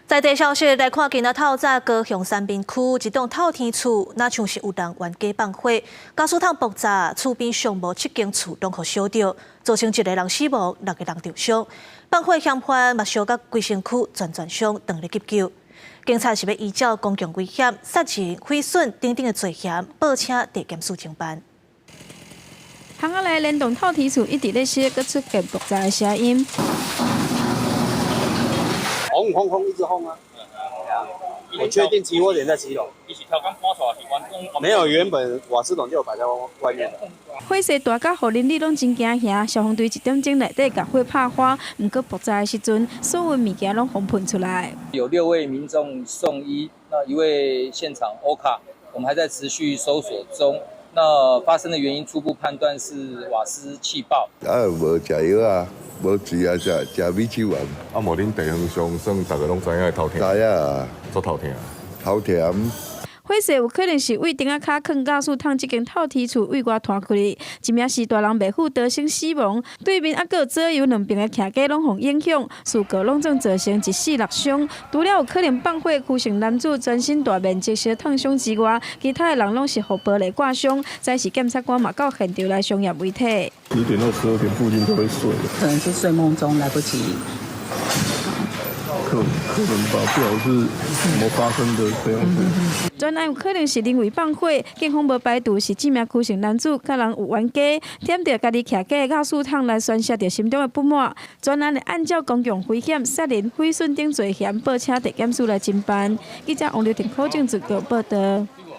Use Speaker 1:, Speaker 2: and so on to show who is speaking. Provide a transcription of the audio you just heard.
Speaker 1: 在地消息來看，今仔透早高雄三民區一棟透天厝，若像是有人冤家放火，瓦斯桶爆炸，厝邊上無七間厝攏予燒著，造成一個人死亡，六個人受傷。放火嫌犯嘛燒甲規身軀全全傷，當咧急救。警察是欲依照公共危險、殺人、毀損等等的罪嫌，報請地檢署偵辦。
Speaker 2: 巷仔內連棟透天厝一直咧燒，閣出現爆炸的聲音。
Speaker 3: 轟轟轟，一直轟啊！我確定起火點在七樓。沒有，原本瓦斯桶就擺在外面。
Speaker 2: 火勢大甲予鄰里攏真驚嚇，消防隊一點鐘內底共火拍花，毋過爆炸的時陣，所有物件攏予噴出來。
Speaker 4: 有六位民眾送醫，那一位現場歐卡，我們還在持續搜索中。那發生的原因初步判斷是瓦斯氣爆。
Speaker 5: 啊，無食藥啊，無錢啊，食食米酒丸。
Speaker 6: 啊，無恁地方上算，逐家攏知影頭痛。
Speaker 5: 知影。
Speaker 6: 足頭痛。
Speaker 5: 頭痛。
Speaker 2: 火勢有可能是對頂仔跤囥瓦斯桶這間透天厝對外拖開去，一名是大人袂赴得生死亡，對面猶閣有左右兩邊的徛家攏予影響，事故攏總造成一死六傷。除了有可能放火屈姓男子全身大面積燒燙傷之外，其他的人攏是予玻璃割傷。在時檢察官嘛到現場來相驗遺體。
Speaker 6: 10點到12點附近都會睡。
Speaker 7: 可能是睡夢中來不及。
Speaker 6: 可能吧，不曉得是怎麼發生的這樣子。
Speaker 2: 全案有可能是人為放火，警方無排除是這名屈姓男子佮人有冤家，點著家己徛家的瓦斯桶來宣洩著心中的不滿。全案會按照公共危險、殺人、毀損等罪嫌，報請地檢署來偵辦。記者王劉婷、柯正志報道。